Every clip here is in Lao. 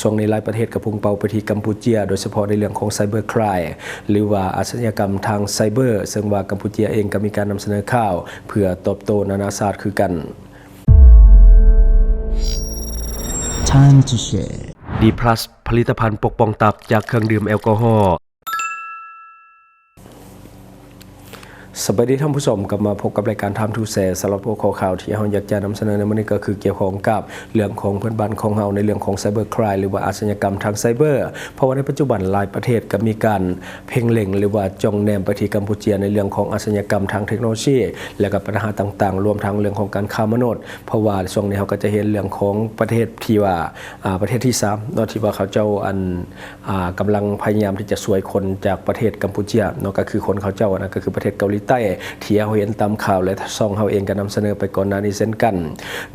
ຊ່ວງນີ້ຫຼາຍປະເທດກໍພຸ່ງເປົ້າໄປທີ່ກຳປູເຈຍ ໂດຍສະເພາະໃນເລື່ອງຂອງ Cybercrime ຫຼືວ່າອາຊະຍາກຳທາງໄຊເບີ, ເຊິ່ງວ່າກຳປູເຈຍເອງກໍມີການນຳສະເໜີຂ່າວເພື່ອຕອບໂຕ້ນານາຊາດຄືກັນ. Time to share. ດີພລັສ ຜະລິດຕະພັນປົກປ້ອງຕັບຈາກເຄື່ອງດື່ມແອລກໍຮໍ. ສະບາຍດີທ່ານຜູ້ຊົມ, ກັບມາພົບກັບລາຍການ Time to Share. ສຳລັບຫົວຂໍ້ຂ່າວທີ່ເຮົາຢາກຈະນຳສະເໜີໃນມື້ນີ້ກໍຄືກ່ຽວຂ້ອງກັບເລື່ອງຂອງເພື່ອນບ້ານຂອງເຮົາ ໃນເລື່ອງຂອງ Cybercrime ຫຼືວ່າອາຊະຍາກຳທາງໄຊເບີ, ເພາະວ່າໃນປັດຈຸບັນຫຼາຍປະເທດກໍມີການເພັງເລັງ ຫຼືວ່າຈ້ອງແນມໄປທີ່ກຳປູເຈຍ ໃນເລື່ອງຂອງອາຊະຍາກຳທາງເທັກໂນໂລຊີ ແລະກໍບັນຫາຕ່າງໆ ລວມທັງເລື່ອງຂອງການຄ້າມະນຸດ. ເພາະວ່າຊ່ວງນີ້ເຮົາກໍຈະເຫັນເລື່ອງຂອງປະເທດທີ່ວ່າ ອາ ປະເທດທີສາມເນາະ ທີ່ວ່າເຂົາເຈົ້າ ອັນ ອາ ກຳລັງພະຍາຍາມທີ່ຈະຊ່ວຍຄົນຈາກປະເທດກຳປູເຈຍເນາະ, ກໍຄືຄົນເຂົາເຈົ້າ ອັນນັ້ນກໍຄືປະເທດເກົາຫຼີໃຕ້ ທີ່ເຮົາເຫັນຕາມຂ່າວ ແລະ ຊ່ອງເຮົາເອງກໍນຳສະເໜີໄປກ່ອນໜ້ານີ້ເຊັ່ນກັນ.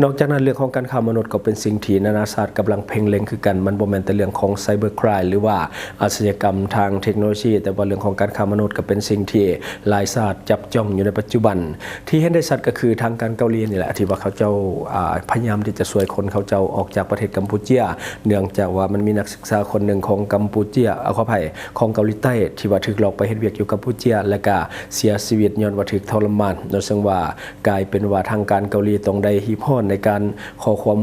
ນອກຈາກນັ້ນ ເລື່ອງຂອງການຄ້າມະນຸດກໍເປັນສິ່ງທີ່ນານາຊາດກຳລັງເພັງເລັງຄືກັນ. ມັນບໍ່ແມ່ນແຕ່ເລື່ອງຂອງ Cybercrime ຫຼືວ່າອາຊະຍາກຳທາງເທັກໂນໂລຊີ, ແຕ່ວ່າເລື່ອງຂອງການຄ້າມະນຸດກໍເປັນສິ່ງທີ່ຫຼາຍຊາດຈັບຈ້ອງຢູ່ໃນປັດຈຸບັນ. ທີ່ເຫັນໄດ້ຊັດກໍຄືທາງການເກົາຫຼີນີ້ແຫຼະ ທີ່ວ່າເຂົາເຈົ້າ ອາ ພະຍາຍາມທີ່ຈະຊ່ວຍຄົນເຂົາເຈົ້າອອກຈາກປະເທດກຳປູເຈຍ, ເນື່ອງຈາກວ່າມັນມີນັກສຶກສາຄົນໜຶ່ງຂອງກຳປູເຈຍ ອາ ຂໍອະໄພ ຂອງເກົາຫຼີໃຕ້ ທີ່ວ່າຖືກຫຼອກໄປເຮັດວຽກຢູ່ກຳປູເຈຍ ແລະກະເສຍຊີວິດຍ້ອນວ່າຖືກທໍລະມານເນາະ, ເຊິ່ງວ່າກາຍເປັນວ່າທາງການເກົາຫຼີຕ້ອງໄດ້ຮີບຮ້ອນໃນການຂໍຄວາມ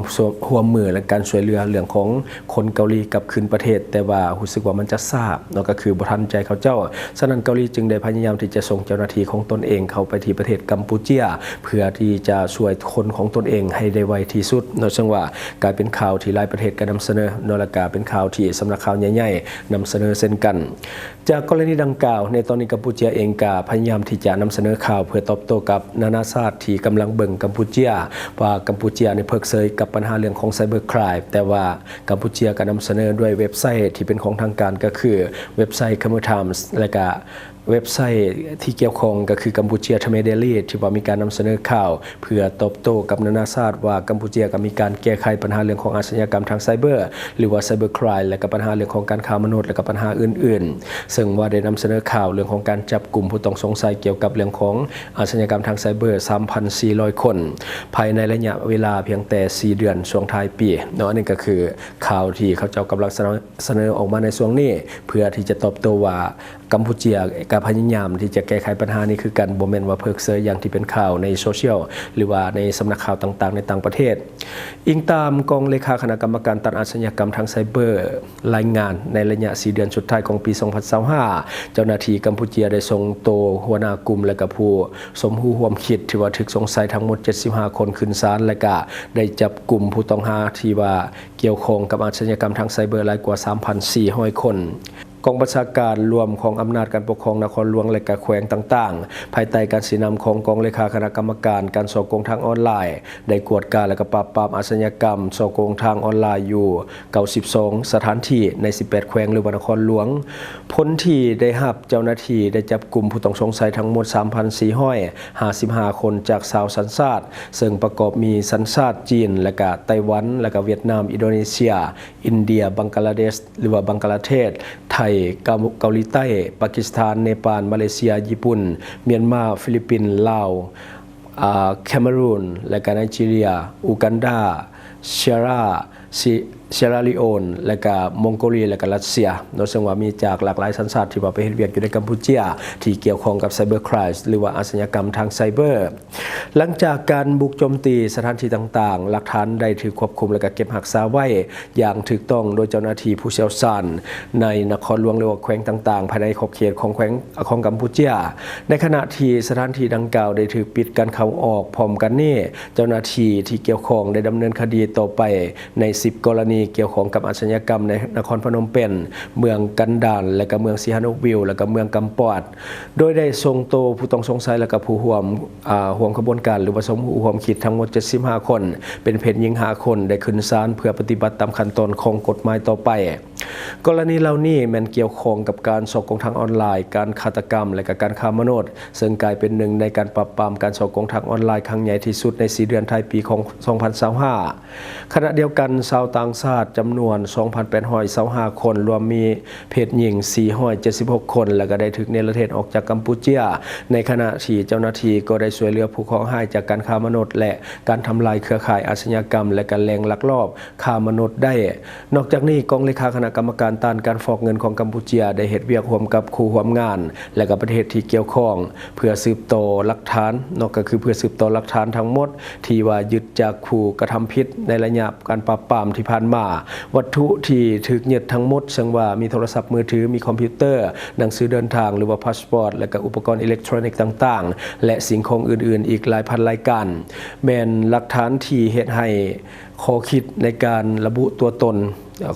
ຮ່ວມມື ແລະ ການຊ່ວຍເຫຼືອເລື່ອງຂອງ ຄົນເກົາຫຼີກັບຄືນປະເທດ, ແຕ່ວ່າຮູ້ສຶກວ່າມັນຈະຊ້າເນາະ, ກໍຄືບໍ່ທັນໃຈເຂົາເຈົ້າ. ສະນັ້ນເກົາຫຼີຈຶ່ງໄດ້ພະຍາຍາມທີ່ຈະສົ່ງເຈົ້າໜ້າທີ່ຂອງຕົນເອງເຂົ້າໄປທີ່ປະເທດກຳປູເຈຍ ເພື່ອທີ່ຈະຊ່ວຍຄົນຂອງຕົນເອງໃຫ້ໄດ້ໄວທີ່ສຸດເນາະ, ເຊິ່ງວ່າກາຍເປັນຂ່າວທີ່ຫຼາຍປະເທດກໍນຳສະເໜີເນາະ, ແລະກະເປັນຂ່າວທີ່ສຳນັກຂ່າວໃຫຍ່ໆນຳສະເໜີເຊັ່ນກັນ. ຈາກກໍລະນີດັ່ງກ່າວ, ໃນຕອນນີ້ກຳປູເຈຍເອງກໍພະຍາຍາມທີ່ຈະນຳສະເໜີຂ່າວເພື່ອຕອບໂຕ້ກັບນານາຊາດທີ່ກຳລັງເບິ່ງກຳປູເຈຍ ວ່າກຳປູເຈຍນີ້ເພິກເສີຍກັບບັນຫາເລື່ອງຂອງ Cybercrime, ແຕ່ວ່າ ກຳປູເຈຍກໍນຳສະເໜີດ້ວຍເວັບໄຊທີ່ເປັນຂອງທາງການ ກໍຄືເວັບໄຊ Khmer Times ແລະກະເວັບໄຊທີ່ກ່ຽວຂ້ອງກໍຄື Cambodia Today Daily ທີ່ວ່າມີການນຳສະເໜີຂ່າວເພື່ອຕອບໂຕ້ກັບນານາຊາດວ່າ ກຳປູເຈຍກໍມີການແກ້ໄຂບັນຫາເລື່ອງຂອງອາຊະຍາກຳທາງໄຊເບີ ຫຼືວ່າ Cybercrime ແລະກະບັນຫາເລື່ອງຂອງການຄ້າມະນຸດ ແລະກະບັນຫາອື່ນໆ, ເຊິ່ງວ່າໄດ້ນຳສະເໜີຂ່າວເລື່ອງຂອງການຈັບກຸມຜູ້ຕ້ອງສົງໄສກ່ຽວກັບເລື່ອງຂອງອາຊະຍາກຳທາງໄຊເບີ ສາມພັນສີ່ຮ້ອຍຄົນ ພາຍໃນໄລຍະເວລາພຽງແຕ່ສີ່ເດືອນຊ່ວງທ້າຍປີເນາະ. ອັນນີ້ກໍຄື ຂ່າວທີ່ເຂົາເຈົ້າກຳລັງສະເໜີ ສະເໜີອອກມາໃນຊ່ວງນີ້ ເພື່ອທີ່ຈະຕອບໂຕ້ວ່າ ກຳປູເຈຍກໍພະຍາຍາມທີ່ຈະແກ້ໄຂບັນຫານີ້ຄືກັນ, ບໍ່ແມ່ນວ່າເພິກເສີຍຢ່າງທີ່ເປັນຂ່າວໃນໂຊຊຽວ ຫຼືວ່າໃນສຳນັກຂ່າວຕ່າງໆໃນຕ່າງປະເທດ. ອີງຕາມກອງເລຂາຄະນະກຳມະການຕ້ານອາຊະຍາກຳທາງໄຊເບີລາຍງານ, ໃນໄລຍະສີ່ເດືອນສຸດທ້າຍຂອງປີສອງພັນຊາວຫ້າ ເຈົ້າໜ້າທີ່ກຳປູເຈຍໄດ້ສົ່ງໂຕຫົວໜ້າກຸ່ມ ແລະກະຜູ້ສົມຮູ້ຮ່ວມຄິດທີ່ວ່າຖືກສົງໄສທັງໝົດເຈັດສິບຫ້າຄົນຂຶ້ນສານ ແລະກະໄດ້ຈັບກຸມຜູ້ຕ້ອງຫາທີ່ວ່າ ກ່ຽວຂ້ອງກັບອາຊະຍາກຳທາງໄຊເບີຫຼາຍກວ່າສາມພັນສີ່ຮ້ອຍຄົນ. ກອງບັນຊາການລວມຂອງອຳນາດການປົກຄອງນະຄອນຫຼວງ ແລະກະແຂວງຕ່າງໆ ພາຍໃຕ້ການຊີ້ນຳຂອງກອງເລຂາຄະນະກຳມະການການສໍ້ໂກງທາງອອນລາຍ ໄດ້ກວດກາ ແລະກະປາບປາມອາຊະຍາກຳສໍ້ໂກງທາງອອນລາຍຢູ່ເກົ້າສິບສອງສະຖານທີ່ໃນສິບແປດແຂວງ ຫຼືວ່ານະຄອນຫຼວງ. ຜົນທີ່ໄດ້ຮັບ, ເຈົ້າໜ້າທີ່ໄດ້ຈັບກຸມຜູ້ຕ້ອງສົງໄສທັງໝົດສາມພັນສີ່ຮ້ອຍຫ້າສິບຫ້າຄົນຈາກຊາວສັນຊາດ, ເຊິ່ງປະກອບມີສັນຊາດຈີນ ແລະກະໄຕ້ຫວັນ ແລະກະຫວຽດນາມ, ອິນໂດເນເຊຍ, ອິນເດຍ, ບັງກາລາເດຊ ຫຼືວ່າບັງກາລາເທດ, ໄທ, ເກົາ ເກົາຫຼີໃຕ້, ປາກິສຖານ, ເນປານ, ມາເລເຊຍ, ຍີ່ປຸ່ນ, ມຽນມາ, ຟີລິບປິນ, ລາວ, ອາ, ແຄເມຣູນ ແລະກະໄນຈີເຣຍ, ອູກັນດາ, ຊຽຣາ, ຊີ ຊຽຣາລີໂອນ ແລະກະມົງໂກເລຍ ແລະກະຣັດເຊຍເນາະ, ເຊິ່ງວ່າມີຈາກຫຼາກຫຼາຍສັນຊາດທີ່ວ່າໄປເຮັດວຽກຢູ່ໃນກຳປູເຈຍ ທີ່ກ່ຽວຂ້ອງກັບ Cybercrime ຫຼືວ່າອາຊະຍາກຳທາງໄຊເບີ. ຫຼັງຈາກການບຸກໂຈມຕີສະຖານທີ່ຕ່າງໆ, ຫຼັກຖານໄດ້ຖືກຄວບຄຸມ ແລະກະເກັບຮັກສາໄວ້ຢ່າງຖືກຕ້ອງໂດຍເຈົ້າໜ້າທີ່ຜູ້ຊ່ຽວຊານໃນນະຄອນຫຼວງ ຫຼືວ່າແຂວງຕ່າງໆ ພາຍໃນຂອບເຂດຂອງແຂວງ ຂອງກຳປູເຈຍ. ໃນຂະນະທີ່ສະຖານທີ່ດັ່ງກ່າວໄດ້ຖືກປິດການເຂົ້າອອກ, ພ້ອມກັນນີ້ ເຈົ້າໜ້າທີ່ທີ່ກ່ຽວຂ້ອງໄດ້ດຳເນີນຄະດີຕໍ່ໄປໃນສິບກໍລະນີກ່ຽວຂ້ອງກັບອາຊະຍາກຳໃນນະຄອນພະນົມເປັນ, ເມືອງກັນດານ ແລະກະເມືອງສີຫານຸວິວ ແລະກະເມືອງກຳປອດ, ໂດຍໄດ້ສົ່ງໂຕຜູ້ຕ້ອງສົງໄສ ແລະກະຜູ້ຮ່ວມ ອາ ຮ່ວມຂະບວນການ ຫຼືວ່າສົມຮູ້ຮ່ວມຄິດທັງໝົດເຈັດສິບຫ້າຄົນ, ເປັນເພດຍິງຫ້າຄົນ, ໄດ້ຂຶ້ນສານເພື່ອປະຕິບັດຕາມຂັ້ນຕອນຂອງກົດໝາຍຕໍ່ໄປ. ກໍລະນີເຫຼົ່ານີ້ແມ່ນກ່ຽວຂ້ອງກັບການສໍ້ໂກງທາງອອນລາຍ, ການຄາດຕະກຳ ແລະ ກະການຄ້າມະນຸດ, ເຊິ່ງກາຍເປັນໜຶ່ງໃນການປາບປາມການສໍ້ໂກງທາງອອນລາຍຄັ້ງໃຫຍ່ທີ່ສຸດໃນສີ່ເດືອນທ້າຍປີຂອງສອງພັນຊາວຫ້າ. ຂະນະດຽວກັນ, ຊາວຕ່າງຊາດຈຳນວນສອງພັນແປດຮ້ອຍຊາວຫ້າຄົນ, ລວມມີເພດຍິງສີ່ຮ້ອຍເຈັດສິບຫົກຄົນ ແລະ ກະໄດ້ຖືກເນລະເທດອອກຈາກກຳປູເຈຍ, ໃນຂະນະທີ່ເຈົ້າໜ້າທີ່ກໍໄດ້ຊ່ວຍເຫຼືອຜູ້ເຄາະຮ້າຍຈາກການຄ້າມະນຸດ ແລະ ການທຳລາຍເຄືອຂ່າຍອາຊະຍາກຳ ແລະ ກະແຫຼ່ງລັກລອບ ຄ້າມະນຸດໄດ້. ນອກຈາກນີ້, ກອງເລຂາຄະນະກຳມະການຕ້ານການຟອກເງິນຂອງກຳປູເຈຍ ໄດ້ເຮັດວຽກຮ່ວມກັບຄູ່ຮ່ວມງານ ແລະ ກະປະເທດທີ່ກ່ຽວຂ້ອງ ເພື່ອສືບຕໍ່ຫຼັກຖານເນາະ, ກໍຄືເພື່ອສືບຕໍ່ຫຼັກຖານທັງໝົດທີ່ວ່າຍຶດຈາກຜູ້ກະທຳຜິດໃນໄລຍະການປາບປາມທີ່ຜ່ານມາ. ວັດຖຸທີ່ຖືກຍຶດທັງໝົດ ເຊິ່ງວ່າມີໂທລະສັບມືຖື, ມີຄອມພິວເຕີ, ໜັງສືເດີນທາງ ຫຼືວ່າພາສປອດ ແລະ ກະອຸປະກອນອີເລັກໂທຣນິກຕ່າງໆ ແລະ ສິ່ງຂອງອື່ນໆອີກຫຼາຍພັນລາຍການ ແມ່ນຫຼັກຖານທີ່ເຮັດໃຫ້ ຂໍ້ຄິດໃນການລະບຸຕົວຕົນ,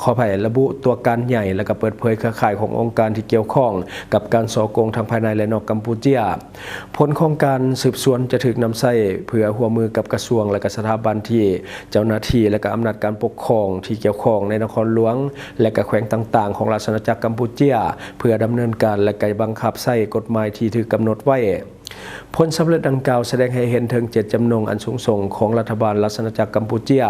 ຂໍອະໄພ, ລະບຸຕົວການໃຫຍ່ ແລະ ກະເປີດເຜີຍເຄືອຂ່າຍຂອງອົງການທີ່ກ່ຽວຂ້ອງກັບການສໍ້ໂກງທັງພາຍໃນ ແລະ ນອກກຳປູເຈຍ. ຜົນຂອງການສືບສວນຈະຖືກນຳໃຊ້ເພື່ອຮ່ວມມືກັບກະຊວງ ແລະ ກະສະຖາບັນທີ່ເຈົ້າໜ້າທີ່ ແລະ ກະອຳນາດການປົກຄອງທີ່ກ່ຽວຂ້ອງໃນນະຄອນຫຼວງ ແລະ ກະແຂວງຕ່າງໆຂອງລາຊະອານາຈັກກຳປູເຈຍ ເພື່ອດຳເນີນການ ແລະ ກະບັງຄັບໃຊ້ກົດໝາຍທີ່ຖືກກຳນົດໄວ້. ຜົນສຳເລັດດັ່ງກ່າວສະແດງໃຫ້ເຫັນເຖິງເຈດຈຳນົງອັນສູງສົ່ງຂອງລັດຖະບານລາຊະອານາຈັກກຳປູເຈຍ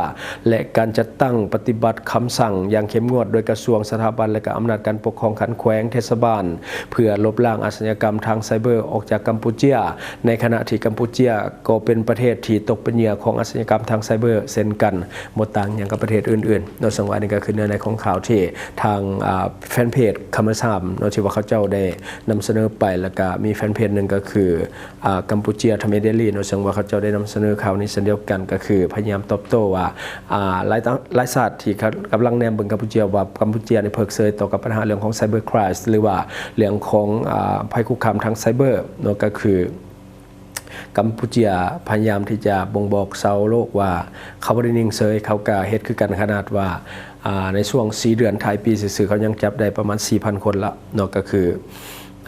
ແລະ ການຈັດຕັ້ງປະຕິບັດຄຳສັ່ງຢ່າງເຂັ້ມງວດໂດຍກະຊວງ, ສະຖາບັນ ແລະ ກະອຳນາດການປົກຄອງຂັ້ນແຂວງ, ເທດສະບານ ເພື່ອລົບລ້າງອາຊະຍາກຳທາງໄຊເບີອອກຈາກກຳປູເຈຍ, ໃນຂະນະທີ່ກຳປູເຈຍກໍເປັນປະເທດທີ່ຕົກເປັນເຫຍື່ອຂອງອາຊະຍາກຳທາງໄຊເບີເຊັ່ນກັນ, ບໍ່ຕ່າງຫຍັງກັບປະເທດອື່ນໆເນາະ. ເຊິ່ງວ່າອັນນີ້ກໍຄືເນື້ອໃນຂອງຂ່າວທີ່ທາງ ອາ ແຟນເພຈຄຳມະຊາມເນາະ ທີ່ວ່າເຂົາເຈົ້າໄດ້ ນຳສະເໜີໄປ, ແລ້ວກະມີແຟນເພຈໜຶ່ງກໍຄື ອາ ກຳປູເຈຍທຳເມເດລີເນາະ, ເຊິ່ງວ່າເຂົາເຈົ້າໄດ້ນຳສະເໜີຂ່າວນີ້ເຊັ່ນດຽວກັນ, ກໍຄືພະຍາຍາມຕອບໂຕ້ວ່າ ອາ ຫຼາຍຕ່າງ ຫຼາຍຊາດທີ່ກຳລັງແນມເບິ່ງກຳປູເຈຍວ່າ ກຳປູເຈຍນີ້ເພິກເສີຍຕໍ່ກັບບັນຫາເລື່ອງຂອງໄຊເບີຄຣາຍ ຫຼືວ່າເລື່ອງຂອງ ອາ ໄພຄຸກຄາມທາງໄຊເບີເນາະ, ກໍຄື ກຳປູເຈຍພະຍາຍາມທີ່ຈະບົ່ງບອກຊາວໂລກວ່າເຂົາບໍ່ໄດ້ນິ່ງເສີຍ, ເຂົາກະເຮັດຄືກັນ, ຂະໜາດວ່າ ອາ ໃນຊ່ວງສີ່ເດືອນທ້າຍປີຊື່ໆ ເຂົາຍັງຈັບໄດ້ປະມານສີ່ພັນຄົນລະເນາະ, ກໍຄື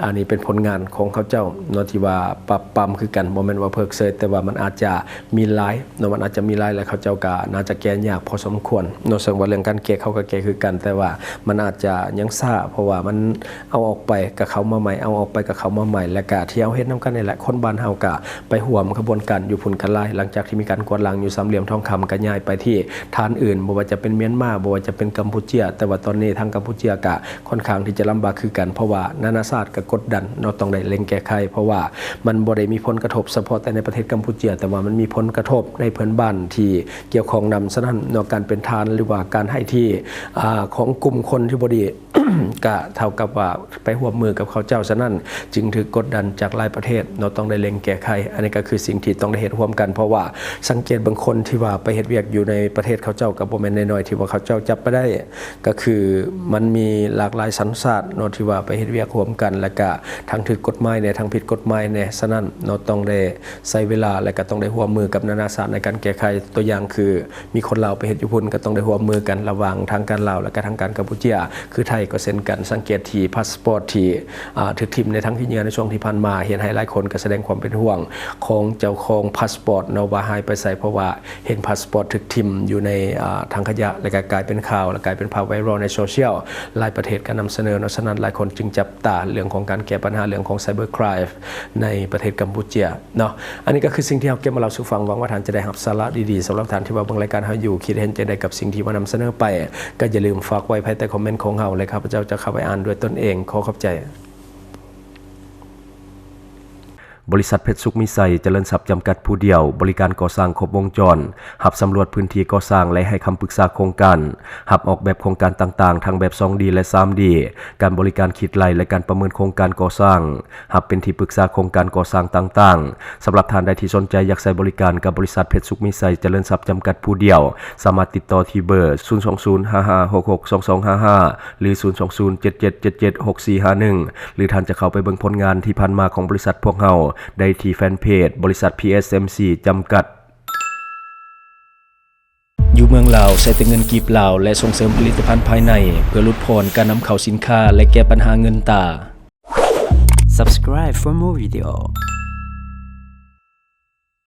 ອັນນີ້ເປັນຜົນງານຂອງເຂົາເຈົ້າເນາະ ທີ່ວ່າປາບປາມຄືກັນ, ບໍ່ແມ່ນວ່າເພິກເສີຍ, ແຕ່ວ່າມັນອາດຈະມີຫຼາຍເນາະ, ມັນອາດຈະມີຫຼາຍ ແລະ ເຂົາເຈົ້າກະໜ້າຈະແກ້ຍາກພໍສົມຄວນເນາະ. ເຊິ່ງວ່າເລື່ອງການແກ້ເຂົາກະແກ້ຄືກັນ, ແຕ່ວ່າມັນອາດຈະຍັງຊ້າ ເພາະວ່າມັນ ເອົາອອກໄປກະເຂົ້າມາໃໝ່, ເອົາອອກໄປກະເຂົ້າມາໃໝ່ ແລະກະທີ່ເຮົາເຫັນນຳກັນນີ້ແຫຼະ, ຄົນບ້ານເຮົາກະໄປຮ່ວມຂະບວນການຢູ່ພຸ້ນກະຫຼາຍ. ຫຼັງຈາກທີ່ມີການກວາດລ້າງຢູ່ສາມຫຼ່ຽມທອງຄຳ ກະຍ້າຍໄປທີ່ຖານອື່ນ, ບໍ່ວ່າຈະເປັນມຽນມາ, ບໍ່ວ່າຈະເປັນກຳປູເຈຍ, ແຕ່ວ່າຕອນນີ້ທາງກຳປູເຈຍກະຂ້ອນຂ້າງທີ່ຈະລຳບາກຄືກັນ, ເພາະວ່ານານາຊາດກະກົດດັນເນາະ, ຕ້ອງໄດ້ເລັ່ງແກ້ໄຂ, ເພາະວ່າມັນບໍ່ໄດ້ມີຜົນກະທົບສະເພາະແຕ່ໃນປະເທດກຳປູເຈຍ, ແຕ່ວ່າມັນມີຜົນກະທົບໃນເພື່ອນບ້ານທີ່ກ່ຽວຂ້ອງນຳ. ສະນັ້ນເນາະ, ການເປັນທານ ຫຼືວ່າການໃຫ້ທີ່ ອາ ຂອງກຸ່ມຄົນທີ່ບໍ່ດີ ກະເທົ່າກັບວ່າໄປຮ່ວມມືກັບເຂົາເຈົ້າ, ສະນັ້ນຈຶ່ງຖືກກົດດັນຈາກຫຼາຍປະເທດເນາະ, ຕ້ອງໄດ້ເລັ່ງແກ້ໄຂ. ອັນນີ້ກໍຄືສິ່ງທີ່ຕ້ອງໄດ້ເຮັດຮ່ວມກັນ, ເພາະວ່າສັງເກດເບິ່ງຄົນທີ່ວ່າໄປເຮັດວຽກຢູ່ໃນປະເທດເຂົາເຈົ້າກໍບໍ່ແມ່ນນ້ອຍໆ ທີ່ວ່າເຂົາເຈົ້າຈັບໄປໄດ້, ກໍຄືມັນມີຫຼາກຫຼາຍສັນຊາດເນາະ ທີ່ວ່າໄປເຮັດວຽກຮ່ວມກັນ, ແລ້ວກະທັງຖືກກົດໝາຍແດ່ ທັງຜິດກົດໝາຍແດ່. ສະນັ້ນເນາະ, ຕ້ອງໄດ້ໃຊ້ເວລາ ແລ້ວກະຕ້ອງໄດ້ຮ່ວມມືກັບນານາຊາດໃນການແກ້ໄຂ. ຕົວຢ່າງຄື ມີຄົນລາວໄປເຮັດຢູ່ພຸ້ນ ກໍຕ້ອງໄດ້ຮ່ວມມືກັນລະຫວ່າງທາງການລາວ ແລະກະທາງການກຳປູເຈຍ. ຄືໄທກໍເຊັ່ນກັນ, ສັງເກດທີ່ພາສປອດທີ່ ອາ ຖືກຖິ້ມໃນຖັງຂີ້ເຫຍື້ອໃນຊ່ວງທີ່ຜ່ານມາ ເຮັດໃຫ້ຫຼາຍຄົນກໍສະແດງຄວາມເປັນຫ່ວງຂອງເຈົ້າຂອງພາສປອດເນາະ ວ່າຫາຍໄປໃສ, ເພາະວ່າເຫັນພາສປອດຖືກຖິ້ມຢູ່ໃນ ອາ ຖັງຂະຫຍະ ແລະກະກາຍເປັນຂ່າວ ແລະກາຍເປັນພາບໄວຣັລໃນໂຊຊຽວ. ຫຼາຍປະເທດກໍນຳສະເໜີເນາະ, ສະນັ້ນຫຼາຍຄົນຈຶ່ງຈັບຕາເລື່ອງຂອງການແກ້ບັນຫາເລື່ອງຂອງໄຊເບີຄຣາຍໃນປະເທດກຳປູເຈຍ. ເນາະ. ອັນນີ້ກໍຄືສິ່ງທີ່ເຮົາເກັບມາເລົ່າສູ່ຟັງ, ຫວັງວ່າທ່ານຈະໄດ້ຮັບສາລະດີໆ. ສຳລັບທ່ານທີ່ວ່າເບິ່ງລາຍການເຮົາຢູ່ ຄິດເຫັນຈັ່ງໃດກັບສິ່ງທີ່ວ່ານຳສະເໜີໄປ ກໍຢ່າລືມຝາກໄວ້ພາຍໃຕ້ຄອມເມັນຂອງເຮົາ ແລະ ຂ້າພະເຈົ້າຈະເຂົ້າໄປອ່ານດ້ວຍຕົນເອງ. ຂໍຂອບໃຈ. ບໍລິສັດເພັດສຸກມີໄຊ ຈະເລີນຊັບ ຈຳກັດຜູ້ດຽວ ບໍລິການກໍ່ສ້າງຄົບວົງຈອນ, ຮັບສຳຫຼວດພື້ນທີ່ກໍ່ສ້າງ ແລະ ໃຫ້ຄຳປຶກສາໂຄງການ, ຮັບອອກແບບໂຄງການຕ່າງໆ ທັງແບບສອງດີ ແລະ ສາມດີ, ການບໍລິການຄິດໄລ່ ແລະ ການປະເມີນໂຄງການກໍ່ສ້າງ. ຮັບເປັນທີ່ປຶກສາໂຄງການກໍ່ສ້າງຕ່າງໆ. ສຳລັບທ່ານໃດທີ່ສົນໃຈຢາກໃຊ້ບໍລິການກັບບໍລິສັດເພັດສຸກມີໄຊຈະເລີນຊັບຈຳກັດຜູ້ດຽວ, ສາມາດຕິດຕໍ່ທີ່ເບີ ສູນສອງສູນ ຫ້າຫ້າຫົກຫົກ ສອງສອງຫ້າຫ້າ ຫຼື ສູນສອງສູນ ເຈັດເຈັດເຈັດເຈັດ ຫົກສີ່ຫ້າໜຶ່ງ ຫຼື ທ່ານຈະເຂົ້າໄປເບິ່ງຜົນງານທີ່ຜ່ານມາຂອງບໍລິສັດພວກເຮົາໄດ້ທີ່ແຟນເພຈ ບໍລິສັດ ພີເອັສເອັມຊີ ຈຳກັດ. ຢູ່ເມືອງລາວ ໃຊ້ແຕ່ເງິນກີບລາວ ແລະ ສົ່ງເສີມຜະລິດຕະພັນພາຍໃນ ເພື່ອຫຼຸດຜ່ອນການນຳເຂົ້າສິນຄ້າ ແລະ ແກ້ບັນຫາເງິນຕາ. Subscribe for more video.